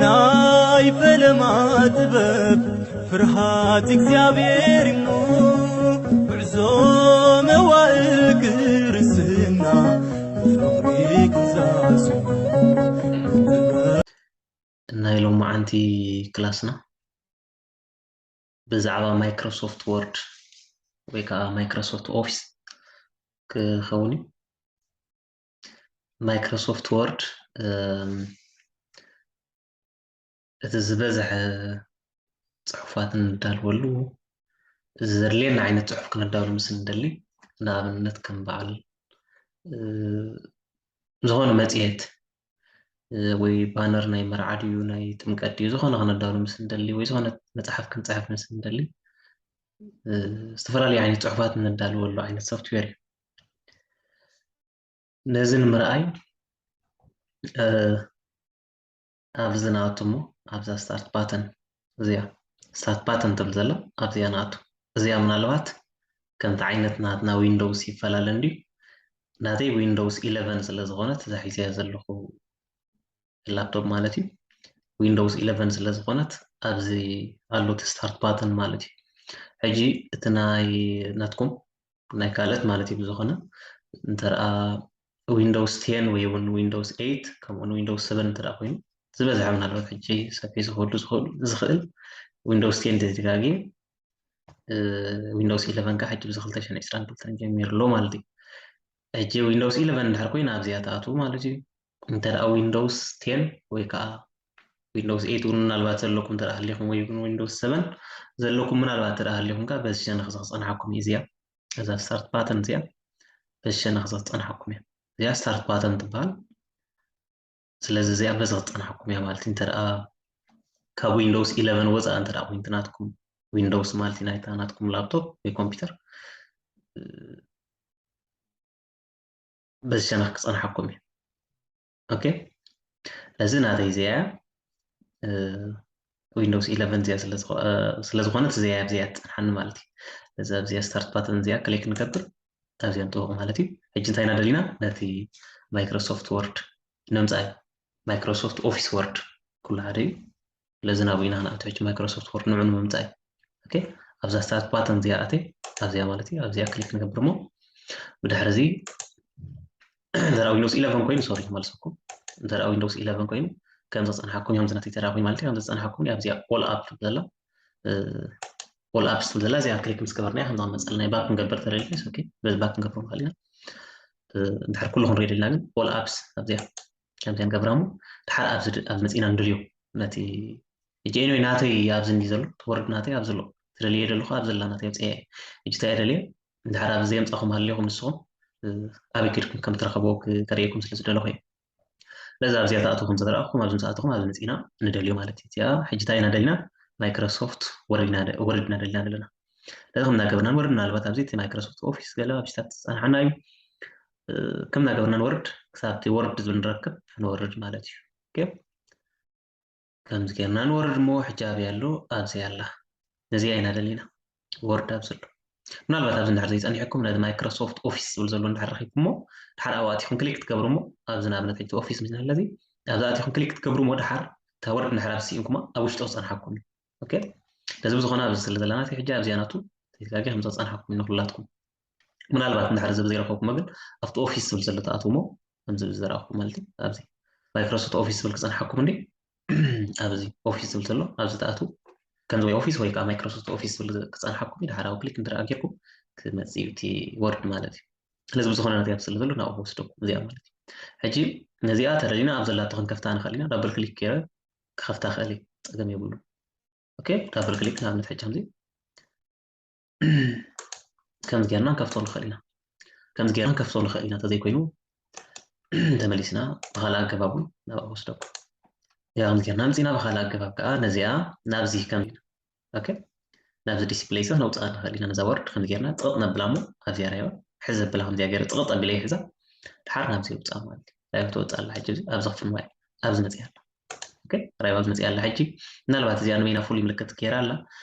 ናይ ፈለማ ጥበብ ፍርሃት እግዚኣብሔር እሞ ጉዕዞ መዋእል ክርስትና ፍቕሪ ክዛዙ ናይ ሎማዓንቲ ክላስና ብዛዕባ ማይክሮሶፍት ወርድ ወይ ከዓ ማይክሮሶፍት ኦፊስ ክኸውን እዩ። ማይክሮሶፍት ወርድ እቲ ዝበዝሐ ፅሑፋት እንዳልወሉ ዘድልየና ዓይነት ፅሑፍ ክነዳሉ ምስ እንደሊ፣ ንኣብነት ከም በዓል ዝኾነ መፅሄት ወይ ባነር ናይ መርዓ ድዩ ናይ ጥምቀት ድዩ ዝኾነ ክነዳሉ ምስ እንደሊ ወይ ዝኾነ መፅሓፍ ክንፅሕፍ ምስ እንደሊ ዝተፈላለዩ ዓይነት ፅሑፋት ነዳልወሉ ዓይነት ሶፍትዌር እዩ። ነዚ ንምርኣይ ኣብዚ ንኣቱ እሞ ኣብዛ ስታርት ባተን እዚኣ ስታርት ባተን ትብል ዘላ ኣብዚኣ ንኣቱ። እዚኣ ምናልባት ከምቲ ዓይነት ናትና ዊንዶውስ ይፈላለ እንድዩ። ናተይ ዊንዶውስ ኢለቨን ስለ ዝኾነት እዛ ሒዘያ ዘለኹ ላፕቶፕ ማለት እዩ። ዊንዶውስ ኢለቨን ስለ ዝኾነት ኣብዚ ኣሎ እቲ ስታርት ባተን ማለት እዩ። ሕጂ እቲ ናይ ናትኩም ናይ ካልኦት ማለት እዩ ብዝኾነ እንተደኣ ዊንዶውስ ቴን ወይ እውን ዊንዶውስ ኤይት ከምኡውን ዊንዶውስ ሰቨን እንተደኣ ኮይኑ ዝበዝሐ ምናልባት ሕጂ ሰብ ሒዙ ክህሉ ዝኽእል ዝኽእል ዊንዶውስ ቴን ተተጋግየ ዊንዶውስ ኢለቨን ከዓ ሕጂ ብዚ ክልተ ሽሕን ዕስራን ክልተን ጀሚሩ ኣሎ ማለት እዩ። ሕጂ ዊንዶውስ ኢለቨን እንድሕር ኮይኑ ኣብዚኣ ትኣትዉ ማለት እዩ። እንተ ደኣ ዊንዶውስ ቴን ወይ ከዓ ዊንዶውስ ኤይት እውን ምናልባት ዘለኩም እንተ ደኣ ሃሊኹም ወይ እውን ዊንዶውስ ሰቨን ዘለኩም ምናልባት እንተ ደኣ ሃሊኹም ከዓ በዚ ሸነኽ እዚ ክፀንሓኩም እዩ። እዚኣ እዛ ስታርት ባተን እዚኣ በዚ ሸነኽ እዚ ክፀንሓኩም እያ። እዚኣ ስታርት ባተን ትበሃል። ስለዚ እዚኣ በዚ ክፀንሓኩም እያ ማለት እዩ። እንተ ደኣ ካብ ዊንዶውስ ኢለቨን ወፃኢ እንተ ደኣ ኮይኑ ናትኩም ዊንዶውስ ማለት እዩ ናይታ ናትኩም ላፕቶፕ ወይ ኮምፒውተር በዚ ሸነኽ ክፀንሓኩም እዩ። ኦኬ ስለዚ ናተይ እዚኣ እያ ዊንዶውስ ኢለቨን እዚኣ ስለ ዝኾነት እዚኣ ኣብዚኣ ትፀንሓኒ ማለት እዩ። ስለዚ ኣብዚኣ ስታርት ባተን እዚኣ ክሊክ ንገብር ኣብዚኣ ንጥውቕ ማለት እዩ። ሕጂ እንታይ ኢና ደሊና ነቲ ማይክሮሶፍት ወርድ ንምፃእ እዩ። ማይክሮሶፍት ኦፊስ ወርድ ኩሉ ሓደ እዩ። ስለዚ ናብኡ ኢና ክንኣቱ ሕጂ ማይክሮሶፍት ወርድ ንዑ ንምምፃእ እዩ። ኦኬ ኣብዛ ስታርት ባተን እዚኣ ኣትየ ኣብዚኣ ማለት እዩ ኣብዚኣ ክሊክ ንገብር እሞ ብድሕሪ እዚ እንተ ዊንዶውስ ኢለቨን ኮይኑ ሶሪ ክመልሰኩም እንተ ዊንዶውስ ኢለቨን ኮይኑ ከም ዘፀንሓኩም እዮም ዝነቲ ተራኹም ማለት እዩ ከም ዘፀንሓኩም ኣብዚኣ ኦል ኣፕ ዘላ ኦል ኣፕስ ትብል ዘላ እዚኣ ክሊክ ምስ ገበርና ከም ዝመፀልና ባክ ክንገብር ተደሊና ኦኬ በዚ ባክ ክንገብሮ ንኽእል ኢና። እንድሕር ኩሉ ክንሪኦ ደሊና ግን ኦል ኣፕስ ኣብዚኣ ከምዚኣ ንገብራ እሞ ድሓር ኣብዚ መፂና ንድልዮ ነቲ ሕጂ ኤኒወይ ናተይ ኣብዚ እንዲ ዘሎ እቲ ወርድ ናተይ ኣብዚ ኣሎ ትደልየ ዘለኹ ኣብ ዘላ ናተይ ኣብፀየ ሕጂ እንታይ ደልየ እንድሕር ኣብዚ ዘየምፃኹም ሃሊኹም ንስኹም ኣበይ ከድኩም ከም ትረኸብዎ ከርእየኩም ስለ ዝደለኹ እየ። ስለዚ ኣብዚኣ ተኣትኹም ዝረኣኹም ኣብዚ ምስ ኣትኹም ኣብዚ መፂና ንደልዮ ማለት እዩ። እዚኣ ሕጂ እንታይ ኢና ደሊና ማይክሮሶፍት ወርድ ኢና ደሊና ዘለና። ስለዚ ከም እናገበርና ንወርድ ምናልባት ኣብዚ እቲ ማይክሮሶፍት ኦፊስ ገለ ኣብሽታት ዝፀንሓና እዩ። ከም እናገበርና ንወርድ ክሳብ እቲ ወርድ ዝብል ንረክብ ንወርድ ማለት እዩ። ከምዚ ጌርና ንወርድ እሞ ሕጂ ኣበይ ኣሎ ኣብዚኣ ኣላ ነዚኣ ኢና ደሊና ወርድ ኣብዚ ኣሎ ምናልባት ኣብዚ እንድሕር ዘይፀኒሐኩም ነዚ ማይክሮሶፍት ኦፊስ ዝብል ዘሎ እንድሕር ረኪብኩሞ ድሓር ኣብኡ ኣቲኹም ክሊክ ትገብሩ እሞ ኣብዚ ንኣብነት ሕጂ ኦፊስ ምስ ኣለዚ ኣብዚ ኣቲኹም ክሊክ ትገብሩ እሞ ድሓር እታ ወርድ እንድሕር ኣብ ስኢንኩማ ኣብ ውሽጡ ክፀንሓኩም እዩ ኦኬ ነዚ ብዝኾነ ኣብዚ ስለ ዘለና ሕጂ ኣብዚኣ ናቱ ተይተጋጊ ከም ዘፀንሓኩም እዩ ንኩላትኩም ምናልባት እንድሕር እዚ ብዘይረከብኩሞ ግን ኣብቲ ኦፊስ ዝብል ዘሎ ትኣትዉ እሞ ከምዚ ዝረኣኹም ማለት እዩ ኣብዚ ማይክሮሶፍት ኦፊስ ዝብል ክፀንሓኩም እንዲ ኣብዚ ኦፊስ ዝብል ዘሎ ኣብዚ ትኣትዉ ከምዚ ወይ ኦፊስ ወይ ከዓ ማይክሮሶፍት ኦፊስ ዝብል ክፀንሓኩም እዩ ድሓር ኣብ ክሊክ እንድሕር ኣጌርኩም ክመፅእ እዩ እቲ ወርድ ማለት እዩ ስለዚ ብዝኾነ ነቲ ኣብ ስለ ዘሎ ናብኡ ክወስደኩም እዚኣ ማለት እዩ ሕጂ ነዚኣ ተረዲና ኣብ ዘላቶ ክንከፍታ ንኽእል ኢና ዳብል ክሊክ ገይረ ክኸፍታ ክእል እዩ ፀገም የብሉ ኦኬ ዳብል ክሊክ ንኣብነት ሕጂ ከምዚ ከምዚ ጌርና ንከፍቶ ንኽእል ኢና ከምዚ ጌርና ንከፍቶ ንኽእል ኢና እንተዘይኮይኑ ተመሊስና ብካልእ ኣገባብ እውን ናብኣ ወስደኩም ከምዚ ጌርና ምፅና ብካልእ ኣገባብ ከዓ ነዚኣ ናብዚ ከም ኦኬ ናብዚ ዲስፕሌይ ሰብ ነውፅኣ ንኽእል ኢና ነዛ ወርድ ከምዚ ጌርና ጥቕጥ ነብላ እሞ ኣብዚኣ ራይዋ ሕዚ ዘብላ ከምዚኣ ገይረ ጥቕጥ ኣቢለ ይሕዛ ድሓር ናብዚ የውፅኣ ማለት እዩ ራይዋ ትወፅእ ኣላ ሕጂ ኣብዚ ክፍንዋ ኣብዚ መፅያ ኣላ ራይዋ ኣብዚ መፅያ ኣላ ሕጂ ምናልባት እዚኣ ንበይና ፍሉይ ምልክት ገይራ ኣላ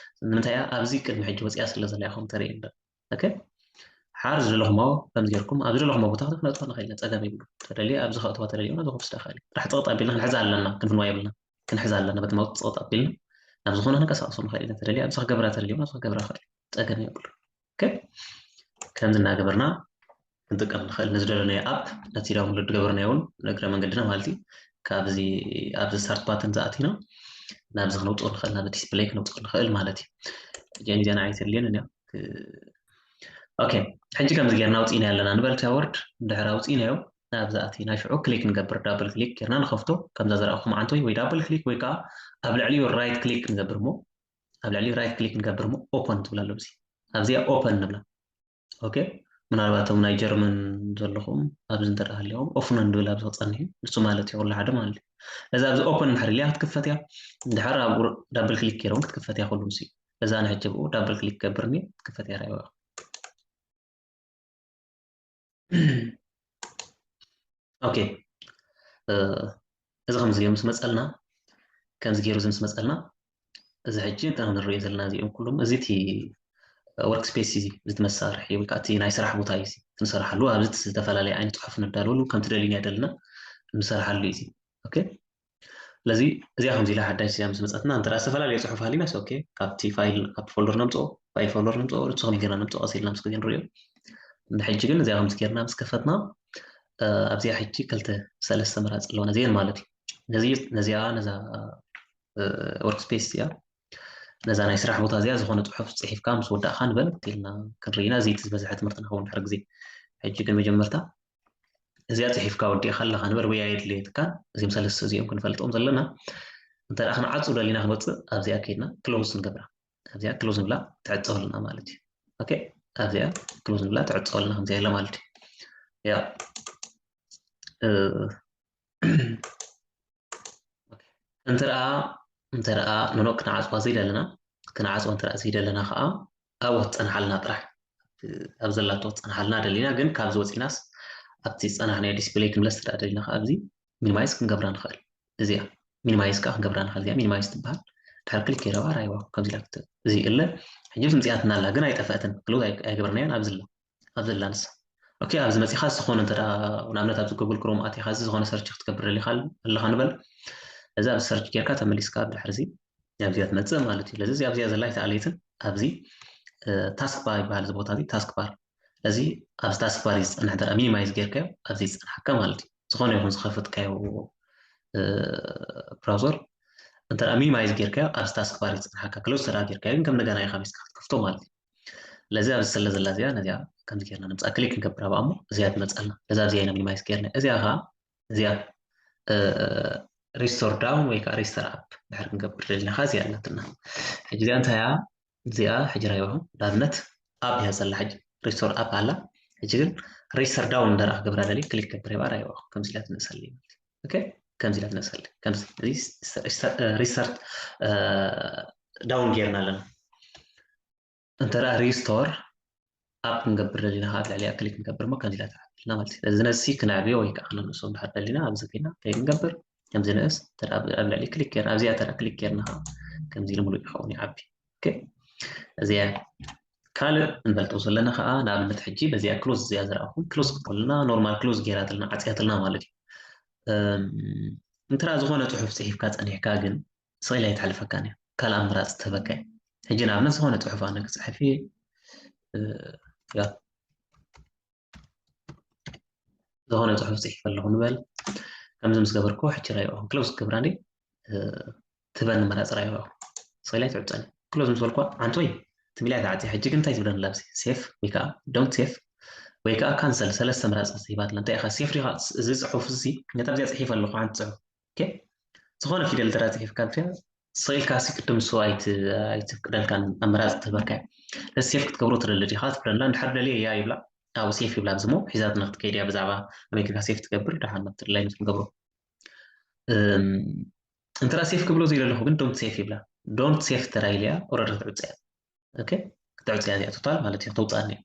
ንምንታይ እያ ኣብዚ ቅድሚ ሕጂ ወፅያ ስለ ዘላ ኢኹም ተርኢ ኦኬ ድሓር ዝደለኹሞ ከምዚ ጌርኩም ኣብ ዝደለኹሞ ቦታ ክነእትዋ ንኽእል ኢና። ጸገም የብሉ። ተደልየ ኣብዚ ከእትዋ ተደልየ ኣብዚ ክወስዳ ክእል። ጥራሕ ጽቕጥ ኣቢልና ክንሕዛ ኣለና፣ ክንፍንዋ የብልና። ክንሕዛ ኣለና፣ በቲ ማውስ ጽቕጥ ኣቢልና ናብ ዝኾነ ክንቀሳቐሶ ንኽእል ኢና። ተደልየ ኣብዚ ክገብራ ተደልየ ኣብዚ ክገብራ ክእል። ጸገም የብሉ። ኦኬ፣ ከምዚ እናገበርና ክንጥቀም ንኽእል ንዝደለናዮ ኣፕ፣ ነቲ ዳውንሎድ ገበርናዮ እውን ንእግረ መንገድና ማለት እዩ። ካብዚ ኣብዚ ስታርት ባተን ዝኣቲና ናብዚ ክነውፅኦ ንኽእል፣ ናብ ዲስፕሌይ ክነውፅኦ ንኽእል ማለት እዩ። እዚኣ እዚኣ ንዓይ ተድልየን እያ። ኦኬ፣ ሕጂ ከምዚ ጌርና ኣውፂእና ኣለና ንበል። እታ ወርድ እንድሕር ኣውፂእናዮ ናብዚ ኣቲና ሽዑ ክሊክ ንገብር፣ ዳብል ክሊክ ጌርና ንኸፍቶ። ከምዛ ዝረኣኹም ዓንቶይ ወይ ዳብል ክሊክ ወይ ከዓ ኣብ ልዕሊኡ ራይት ክሊክ ንገብር እሞ ኣብ ልዕሊኡ ራይት ክሊክ ንገብር እሞ ኦፐን ትብል ኣሎ። ኣብዚ ኣብዚኣ ኦፐን ንብላ። ኦኬ፣ ምናልባት እቶም ናይ ጀርመን ዘለኹም ኣብዚ እንተ ደኣ ሃሊኹም ኦፍነን ንብል ኣብዚ ክጸንሕ እዩ። ንሱ ማለት እዩ ኩሉ ሓደ ማለት እዩ። እዛ ኣብዚ ኦፐን እንድሕር ኢልያ ክትክፈት እያ። እንድሕር ኣብኡ ዳብል ክሊክ ገይረ እውን ክትክፈት እያ ኩሉ ምስኡ። እዛ ንሕጂ ብኡ ዳብል ክሊክ ገብር እኒአ ክትክፈት እያ። ራእይዋ ኦኬ፣ እዚ ከምዚ ገይሩ ምስ መጸልና፣ ከምዚ ገይሩ እዚ ምስ መጸልና፣ እዚ ሕጂ እንተ ንሪኦ ዘለና እዚኦም ኩሎም፣ እዚ እቲ ወርክ ስፔስ እዩ፣ እዚ እቲ መሳርሒ ወይ ከዓ እቲ ናይ ስራሕ ቦታ እዩ፣ እዚ ንሰርሓሉ፣ ኣብዚ እቲ ዝተፈላለየ ዓይነት ጽሑፍ ነዳልወሉ፣ ከምቲ ደሊና ደልና ንሰርሓሉ እዩ እዚ። ኦኬ፣ ስለዚ እዚኣ ከምዚ ኢላ ሓዳሽ እዚኣ ምስ መጸትና፣ እንተ ደኣ ዝተፈላለየ ጽሑፍ ሃሊናስ፣ ኦኬ፣ ካብቲ ፋይል፣ ካብቲ ፎልደር ነምጽኦ፣ ፋይል ፎልደር ነምጽኦ፣ ንሱ ከመይ ጌርና ነምጽኦ፣ ቀስ ኢልና ምስ ግዜ ንሪኦ። ንሕጂ ግን እዚኣ ከምዚ ጌርና ምስ ከፈትና፣ እ፣ ኣብዚኣ ሕጂ ክልተ ሰለስተ መራጺ ኣለዋና፣ እዚአን ማለት እዩ። ነዚ፣ ነዚኣ፣ ነዛ፣ እ፣ ወርክ ስፔስ እዚኣ፣ ነዛ ናይ ስራሕ ቦታ እዚኣ ዝኾነ ጽሑፍ ጽሒፍካ ምስ ወዳእካ ንበል፣ ኢልና ክንርኢና፣ እዚ እቲ ዝበዝሐ ትምህርቲ ንኸውን ድሕሪ ግዜ። ሕጂ ግን መጀመርታ እዚኣ ጽሒፍካ ወዲእካ ኣለኻ ንበል፣ ወይ ኣየድልየትካን። እዚኦም ሰለስተ እዚኦም ክንፈልጦም ዘለና። እንተ ደኣ ክንዓጹ ደሊና ክንወጽእ ኣብዚኣ ከይድና ክሎዝ ንገብራ። ኣብዚኣ ክሎዝ ንብላ ትዕጸወልና ማለት እዩ። ኦኬ፣ ኣብዚኣ ክሎዝ ንብላ ትዕጸወልና ከምዚኣ ኢላ ማለት እዩ። ያ፣ እ፣ እንተ ደኣ፣ እንተ ደኣ ንኖ ክንዓጽዋ ዘይደለና፣ ክንዓጽዋ እንተ ደኣ ዘይደለና ከኣ ኣብኡ ክትጸንሓልና ጥራሕ፣ ኣብ ዘላቶ ክትጸንሓልና ደሊና፣ ግን ካብዚ ወጺናስ ኣብቲ ዝጸናሕናዮ ዲስፕሌይ ክንብለስ እንተ ደኣ ደሊና ከኣ ኣብዚ ሚኒማይዝ ክንገብራ ንኽእል። እዚኣ ሚኒማይዝ ከኣ ክንገብራ ንኽእል። እዚኣ ሚኒማይዝ ትበሃል። ድሕሪ ክሊክ ገይረ ከኣ ራእይዋ ከምዚ ኢላ ክት-፣ እዚ እለ ሕጂ ትምጽኣትና ኣላ፣ ግን ኣይጠፍአትን። ክሎዝ ኣይ-፣ ኣይገበርናዮን፣ ኣብዚ ኣላ። ኣብዚ ኣላ ንሳ። ኦኬ፣ ኣብዚ መጺኻ ዝኾነ እንተ ደኣ ንኣብነት ኣብዚ ጉግል ክሮም ኣቲኻ እዚ ዝኾነ ሰርች ክትገብር ደሊኻ ኣለኻ ንበል። እዚ ኣብዚ ሰርች ጌርካ ተመሊስካ ኣብ ድሕሪ እዚ ኣብዚኣ ትመጽእ ማለት እዩ። ስለዚ እዚ ኣብዚኣ ዘላ ኣይተኣለየትን። ኣብዚ፣ እ፣ ታስክ ባር ይበሃል እዚ ቦታ እዚ፣ ታስክ ባር። እዚ ኣብዚ ታስክ ባር እዩ ዝጸንሕ፣ እንተ ደኣ ሚኒማይዝ ጌርካዮ ኣብዚ ይጸንሓካ ማለት እዩ። ዝኾነ ይኹን ዝኸፈትካዮ፣ እ፣ ብራውዘር እንተ ደኣ ሚኒማይዝ ጌርካዮ ኣብዚ ታስክ ባር ይጸንሓካ። ክሎዝ እንተ ደኣ ጌርካዮ ግን ከም እንደገና ኢኻ መሊስካ ክትከፍቶ ማለት እዩ። ስለዚ ኣብዚ ስለ ዘላ እዚኣ ነዚኣ ከምዚ ጌርና ነምጽኣ፣ ክሊክ ክንገብር ኣብኣ እሞ እዚኣ ትመጽኣልና። ነዛ ኣብዚኣ ኢና ሚኒማይዝ ጌርና። እዚኣ ኸኣ እዚኣ፣ እ፣ ሪስቶር ዳውን ወይ ከኣ ሪስቶር ኣፕ ድሕር ክንገብር ደሊና ኸኣ እዚኣ ኣላትና። ሕጂ እዚኣ እንታይ እያ? እዚኣ ሕጂ ራእይዋ ንኣብነት ኣፕ እያ ዘላ። ሕጂ ሪስቶር ኣፕ ኣላ። ሕጂ ግን ሪስቶር ዳውን እንተ ደኣ ክገብራ ደልየ ክሊክ ክገብር እየ፣ ራእይዋ ከምዚ ኢላ ትመጽኣለይ ማለት እዩ። ኦኬ፣ ከምዚ ኢላ ትመጽኣለይ። ከምዚ፣ እዚ ሪስቶር፣ እ፣ ዳውን ጌርና ኣለና። እንተ ደኣ ሪስቶር ኣፕ ክንገብር ደሊና ኸዓ ኣብ ልዕሊኣ ክሊክ ንገብር እሞ ከምዚ ኢላ ትዓብልና ማለት እዩ። ስለዚ ነዚ ክነዕብዮ ወይ ከዓ ክነንእሶ እንድሕር ደሊና ኣብዚ ኮይና እንታይ ክንገብር? ከምዚ ንእስ፣ እንተ ደኣ ኣብ ልዕሊ ክሊክ ጌርና፣ ኣብዚኣ እንተ ደኣ ክሊክ ጌርና ኸዓ ከምዚ ኢሉ ምሉእ ይኸውን ይዓቢ። ኦኬ። እዚኣ ካልእ እንፈልጦ ዘለና ኸዓ ንኣብነት ሕጂ በዚኣ ክሎዝ እዚኣ ዝረኣኹም ክሎዝ ክትብለና ኖርማል ክሎዝ ጌራትልና ዓጽያትልና ማለት እዩ። እም፣ እንተ ደኣ ዝኾነ ጽሑፍ ጽሒፍካ ጸኒሕካ ግን ስቕ ኢላ ኣይትሓልፈካን እያ። ካልእ ኣማራጺ ትህበካ እያ። ሕጂ ንኣብነት ዝኾነ ጽሑፍ ኣነ ክጽሕፍ እየ። እ፣ ያ፣ ዝኾነ ጽሑፍ ጽሒፈ ኣለኹ ንበል። ከምዚ ምስ ገበርኩ ሕጂ ራእይዋ ክሎዝ ክገብራ እንዴ፣ እ፣ ትህበኒ ኣማራጺ ራእይዋ። ስቕ ኢላ ኣይትዕጸን። ክሎዝ ምስ በልኳ ዓንቶይ ትም ኢላ ኣይትዓጽ። ሕጂ ግን እንታይ ትብለኒ ኣላ ኣብዚ? ሴፍ ወይ ከዓ ዶንት ሴፍ ወይ ከዓ ካንሰል ሰለስተ ኣማራጺ ሂባትና። እንታይ ኢኻ ሴፍ ዲኻ? እዚ ጽሑፍ እዚ ነታ ኣብዚኣ ጽሒፈ ኣለኹ ሓንቲ ጽሑፍ። ኦኬ፣ ዝኾነ ፊደል እንተ ደኣ ጽሒፍካ ኣብዚኣ ስቕ ኢልካ ሲ ቅድም ንሱ ኣይት-፣ ኣይትፍቅደልካን፣ ኣማራጺ ትህበካ እያ። ስለዚ ሴፍ ክትገብሮ ትደሊ ዲኻ ትብለና፣ እንድሕር ደልየ እያ ይብላ፣ ኣብኡ ሴፍ ይብላ። ኣብዚ እሞ ሒዛትና ክትከይድ እያ ብዛዕባ ከመይ ጌርካ ሴፍ ትገብር፣ ደሓን ናብቲ ድላይነት ክንገብሮ። እም፣ እንተ ደኣ ሴፍ ክብሎ ዘይደለኹ ግን ዶንት ሴፍ ይብላ። ዶንት ሴፍ እንተ ደኣ ኢለያ ኦረዲ ክትዕጸ እያ። ኦኬ፣ ክትዕጽያ እዚኣ ቶታል ማለት እዩ፣ ከተውጽኣኒ እያ።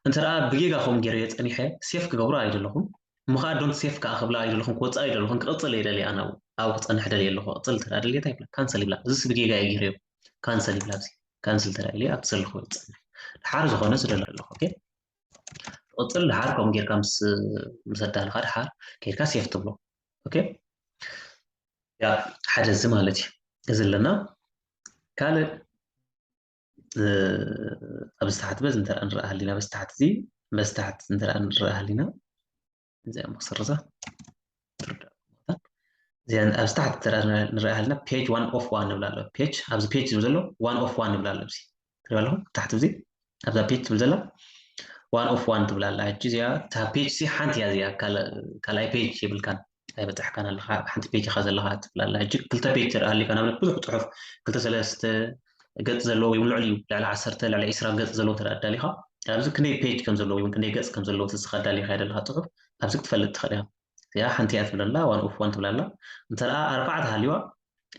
እንተ ደኣ ብጌጋ ከምኡ ገይረዮ ጸኒሐ ሴፍ ክገብሮ ኣይደለኹን። እሞ ኸኣ ዶንት ሴፍ ከኣ ክብላ ኣይደለኹን፣ ክወጽእ ኣይደለኹን፣ ክቕጽል እየ ደልየ ኣነ ኣብኡ፣ ኣብኡ ክጸንሕ ደልየ ኣለኹ። ክቕጽል እንተ ደኣ ደልየ እንታይ ይብላ? ካንሰል ይብላ። እዚስ ብጌጋ እየ ገይረዮ። ካንሰል ይብላ። ኣብዚ ካንስል እንተ ደኣ ኢለዮ ኣብቲ ዘለኹ እየ ዝጸንሕ። ድሓር ዝኾነ ዝደለ ኣለኹ። ኦኬ፣ ትቕጽል። ድሓር ከምኡ ጌርካ ምስ ኣዳልኻ ድሓር ጌርካ ሴፍ ትብሎ። ኦኬ፣ ያ ሓደ እዚ ማለት እዩ። እዚ ኣለና። ካልእ ኣብዚ ታሕቲ በዚ እንተ ንረኣ ሃሊና በዚ ታሕቲ እዚ በዚ ታሕቲ እንተ ንረኣ ሃሊና እዚኣ መክሰርዛ ትርዳእ። እዚኣ ኣብዚ ታሕቲ እንተ ንረኣ ሃሊና ፔጅ ዋን ኦፍ ዋን ንብላ ኣሎ። ፔጅ ኣብዚ ፔጅ ዝብል ዘሎ ዋን ኦፍ ዋን ንብላ ኣሎ። ኣብዚ ትሪኢ ኣለኹም ታሕቲ እዚ ኣብዛ ፔጅ ትብል ዘላ ዋን ኦፍ ዋን ትብል ኣላ። ሕጂ እዚኣ እታ ፔጅ ሲ ሓንቲ እያ። እዚኣ ካልኣይ ፔጅ የብልካን ኣይበጻሕካን ኣለኻ። ሓንቲ ፔጅ ኢኻ ዘለኻ ትብል ኣላ። ሕጂ ክልተ ፔጅ ትርኢ ሃሊካ ንኣብነት ብዙሕ ጽሑፍ ክልተ ሰለስተ ገጽ ዘለዎ ወይ ልዕሊ ልዕሊ ዓሰርተ ልዕሊ ዒስራ ገጽ ዘለዎ እንተ ኣዳሊኻ ኣብዚ ክንደይ ፔጅ ከም ዘለዎ ወይ ክንደይ ገጽ ከም ዘለዎ ተስኻ ኣዳሊኻ ዘለኻ ጽሑፍ ኣብዚ ክትፈልጥ ትኽእል ኢኻ። እዚኣ ሓንቲ እያ ትብለላ ዋን ኦፍ ዋን ትብላላ። እንተ ኣርባዕተ ሃልዋ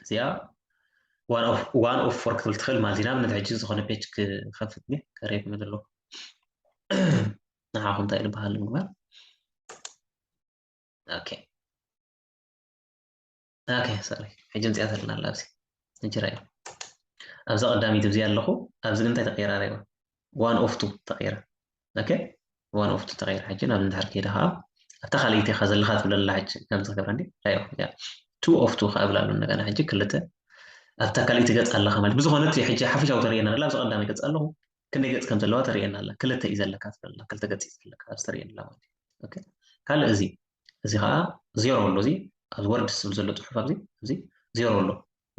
እዚኣ ዋን ኦፍ ፎር ክትብል ትኽእል ማለት እዩ። ንኣብነት ሕጂ ዝኾነ ፔጅ ክኸፍት ከርእየኩም ዘለኹ ንዓኹም እንታይ ዝበሃል ምግባር ኦኬ ኦኬ ሶሪ ሕጂ ምፅያ ዘለና ኣላ ኣብዚ ሕጂ ራዮ ኣብዛ ቀዳሚት እዚ ኣለኹ ኣብዚ ግን እንታይ ተቀይራ ራዮ ዋን ኦፍ ቱ ተቀይራ ኦኬ ዋን ኦፍ ቱ ተቀይራ ሕጂ ናብ እንድሕር ከይደ ከዓ ኣብታ ካልኣይቲ ኢኻ ዘለኻ ትብለላ ሕጂ ከምዚ ክገብራ እንዲ ራዮ ቱ ኦፍ ቱ ከዓ እብላ ኣሎ እንደገና ሕጂ ክልተ ኣብታ ካልኣይቲ ገፅ ኣለኻ ማለት ብዝኾነት ሕጂ ሓፈሻዊ ተርእየና ዘላ ኣብዚ ቀዳማይ ገፅ ኣለኹ ክንደይ ገፅ ከም ዘለዋ ተርእየና ኣላ ክልተ እዩ ዘለካ ትብለና ክልተ ገፅ እዩ ዘለካ ኣብዚ ተርእየና ኣላ ማለት እዩ ካልእ እዚ እዚ ከዓ ዜሮ ኣሎ እዚ ኣብዚ ወርድ ዝብል ዘሎ ፅሑፍ ኣብዚ እዚ ዜሮ ኣሎ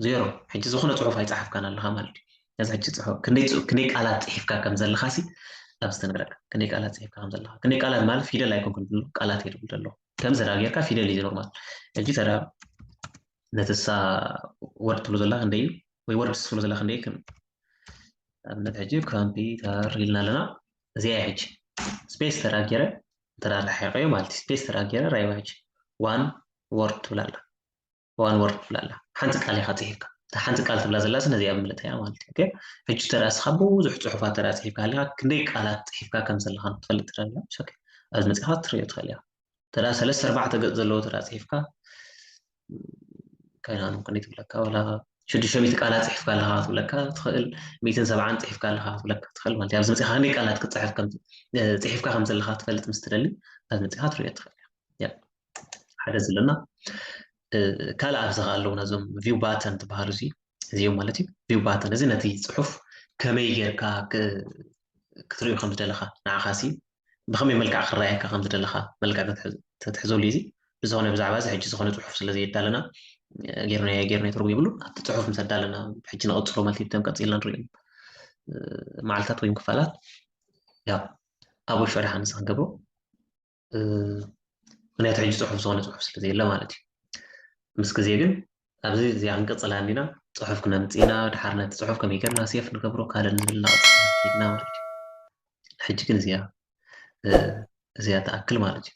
ዜሮ ሕጂ ዝኾነ ፅሑፍ ኣይፀሓፍካን ኣለካ ማለት እዩ ነዚ ሕጂ ፅሑፍ ክንደይ ቃላት ፅሒፍካ ከም ዘለካ ሲ ኣብዚ ተነግረካ ክንደይ ቃላት ፅሒፍካ ከም ዘለካ ክንደይ ቃላት ማለት ፊደል ኣይኮንኩን ዝብሎ ቃላት እየ ዝብል ዘለኹ ከምዚ ዳ ጌርካ ፊደል እዩ ኖርማል ሕጂ ተዳ ነትሳ ወርድ ትብሎ ዘላ ክንደይ እዩ ወይ ወርድ ትብሎ ዘላ ክንደይ ኣብነት ሕጂ ኮምፒተር ኢልና ኣለና እዚኣ ሕጂ ስፔስ ተዳ ጌረ ተዳ ርሓቀዮ ማለት ስፔስ ተዳ ጌረ ራይዋ ሕጂ ዋን ወርድ ትብላ ኣላ ዋን ወርድ ትብላ ኣላ ሓንቲ ቃል ኢኻ ፅሒፍካ እታ ሓንቲ ቃል ትብላ ዘላ ነዚኣ ብምልእታ እያ ማለት እዩ ሕጂ ተዳ ስኻ ብዙሕ ፅሑፋት ተዳ ፅሒፍካ ሃሊካ ክንደይ ቃላት ፅሒፍካ ከም ዘለካ ክትፈልጥ ትደሊ ኣብዚ መፅኻ ትሪኦ ትኽእል ኢኻ ተዳ ሰለስተ ኣርባዕተ ገፅ ዘለዎ ተዳ ፅሒፍካ ከይናኑ ክንደይ ትብለካ ወላ ሽዱሽተ ሚእቲ ቃላት ፅሒፍካ ኣለካ ክትብለካ ትኽእል ሚእትን ሰብዓን ፅሒፍካ ኣለካ ክትብለካ ትኽእል ማለት ኣብዚ መፅኻ ክንደይ ቃላት ክፅሕፍ ፅሒፍካ ከም ዘለካ ትፈልጥ ምስ ትደሊ ኣብዚ መፅኻ ትሪኦ ትኽእል ሓደ ዘለና ካልእ ኣብዚ ከዓ ኣለዉ ነዞም ቪው ባተን ትበሃሉ እዚ እዚኦም ማለት እዩ ቪው ባተን እዚ ነቲ ፅሑፍ ከመይ ጌርካ ክትሪኦ ከም ዝደለካ ንዓኻ ሲ ብኸመይ መልክዕ ክረኣየካ ከም ዝደለኻ መልክዕ ተትሕዘሉ እዚ ብዝኾነ ብዛዕባ እዚ ሕጂ ዝኾነ ፅሑፍ ስለ ዘየዳለና ጌርናዮ ጌርናዮ ትርጉም የብሉ ኣብቲ ፅሑፍ ምስ ኣዳለና ሕጂ ንቐፅሎ ማለት እዩ ቀፂልና ንሪኦ መዓልታት ወይም ክፋላት ያው ኣብ ወሽዑ ድሓን ንስ ክንገብሮ ምክንያቱ ሕጂ ፅሑፍ ዝኾነ ፅሑፍ ስለ ዘየለ ማለት እዩ ምስ ግዜ ግን ኣብዚ እዚኣ ክንቅፅላ እንዲና ፅሑፍ ክነምፅኢና ድሓር ነቲ ፅሑፍ ከመይ ገርና ሴፍ ንገብሮ ካልእ ንብል ናቕፅና ማለት እዩ ሕጂ ግን እዚኣ እዚኣ ተኣክል ማለት እዩ